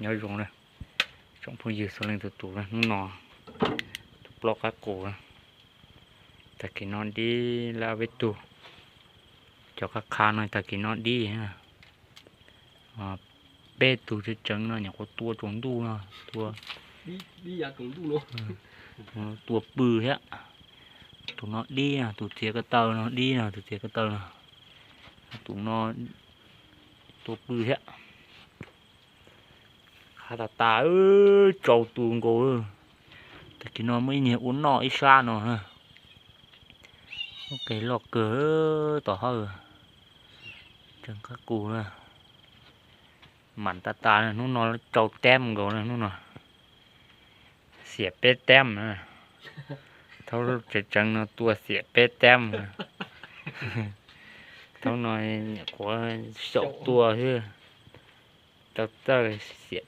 Nyob zoo na tsoom phooj ywg txhua leej txhua tus, hnub no tus plaub qab qus, tag kis no dib lawm peb tug. Cov qab qha no tag kis no dib, peb tug tseem tseem no nyuam qhuav tua tsaus ntuj no, tua, tua pw thiab. Tus no dib, tus txiav ko taw no dib no, tus txiav ko taw no, tus no tua pw thiab. Qha tas tas, tsau tus nkaus. Tag kis no muaj ib niag ua noj ib sab no na. Ua ke loj kawg tom hawj, tseem qab qus na. Mam tas tas, hnub no tsau teb nkaus na, hnub no xiam peb teb na. Thaum tseem tseem no tua xiam peb teb na. Thaum no nyuam qhuav xyaum tua xwb, tau txawj xiam